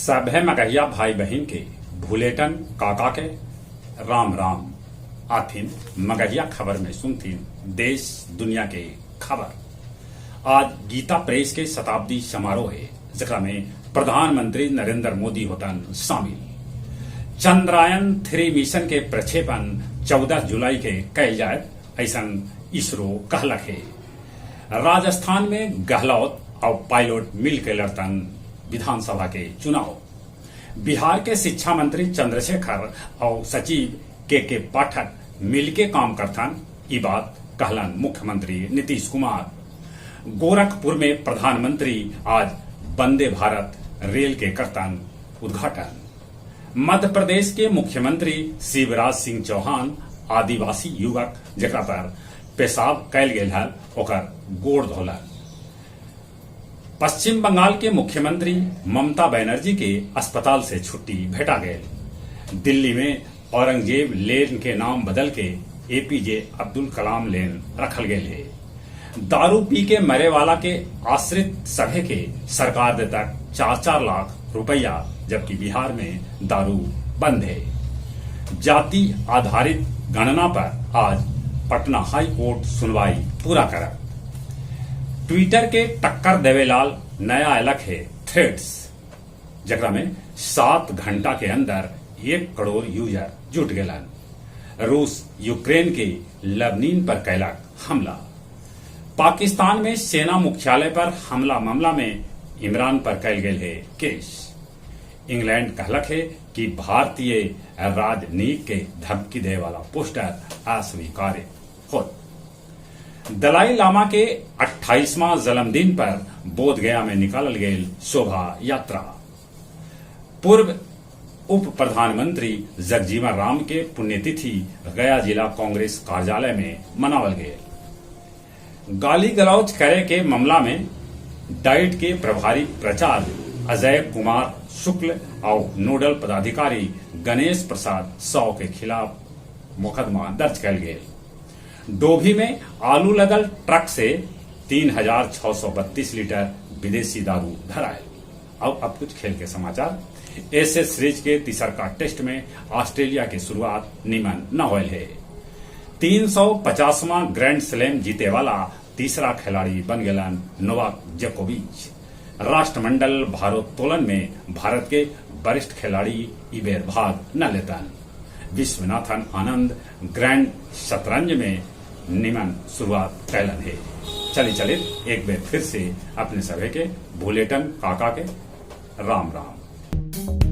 सभे मगहिया भाई बहिन के भुलेटन काका के राम राम। आथिन मगहिया खबर में सुनथिन देश दुनिया के खबर। आज गीता प्रेस के शताब्दी समारोह है, जेकरा में प्रधानमंत्री नरेंद्र मोदी होतन शामिल। चंद्रयान 3 मिशन के प्रक्षेपण 14 जुलाई के कैल जायत, ऐसन इसरो कहलक हे। राजस्थान में गहलोत और पायलट मिल के लड़तन विधानसभा के चुनाव। बिहार के शिक्षा मंत्री चंद्रशेखर और सचिव के पाठक मिलके काम करथन, ई बात कहलन मुख्यमंत्री नीतीश कुमार। गोरखपुर में प्रधानमंत्री आज वंदे भारत रेल के करतन उद्घाटन। मध्य प्रदेश के मुख्यमंत्री शिवराज सिंह चौहान आदिवासी युवक जेकरा पर पेशाब कैल गेल हल, ओकर गोड़ धोलन। पश्चिम बंगाल के मुख्यमंत्री ममता बनर्जी के अस्पताल से छुट्टी भेटा गेल। दिल्ली में औरंगजेब लेन के नाम बदल के एपीजे अब्दुल कलाम लेन रखल गेल है। दारू पी के मरे वाला के आश्रित सभे के सरकार देता 4-4 लाख रुपया, जबकि बिहार में दारू बंद है। जाति आधारित गणना पर आज पटना हाई कोर्ट सुनवाई पूरा करत। ट्विटर के टक्कर देवेलाल नया अलग है थ्रेड्स, जकरा में 7 घंटा के अंदर 1 करोड़ यूजर जुट गेलन। रूस यूक्रेन के लवनीन पर कैलक हमला। पाकिस्तान में सेना मुख्यालय पर हमला मामला में इमरान पर कैल गेल है केस। इंग्लैंड कहलक है कि भारतीय राजनीति के धमकी दे वाला पोस्टर अस्वीकार्य होत। दलाई लामा के 28वां जन्मदिन पर बोध गया में निकालल गेल शोभा यात्रा। पूर्व उप प्रधानमंत्री जगजीवन राम के पुण्यतिथि गया जिला कांग्रेस कार्यालय में मनावल गेल। गाली गलौज करे के मामला में डाइट के प्रभारी प्राचार्य अजय कुमार शुक्ल और नोडल पदाधिकारी गणेश प्रसाद साव के खिलाफ मुकदमा दर्ज कैल गेल। डोभी में आलू लदल ट्रक से 3632 लीटर विदेशी दारू धरायल। और अब कुछ खेल के समाचार। एशेज सीरीज के तीसरका टेस्ट में ऑस्ट्रेलिया के शुरुआत निमन न होयल है। 350वां ग्रैंड स्लैम जीते वाला तीसरा खिलाड़ी बन गेलन नोवाक जोकोविच। राष्ट्रमंडल भारोत्तोलन में भारत के वरिष्ठ खिलाड़ी ई बेर भाग न लेतन। विश्वनाथन आनंद ग्रैंड शतरंज में निमन शुरुआत कैलन है। चली चले एक बेर फिर से अपने सभे के भुलेटन काका के राम राम।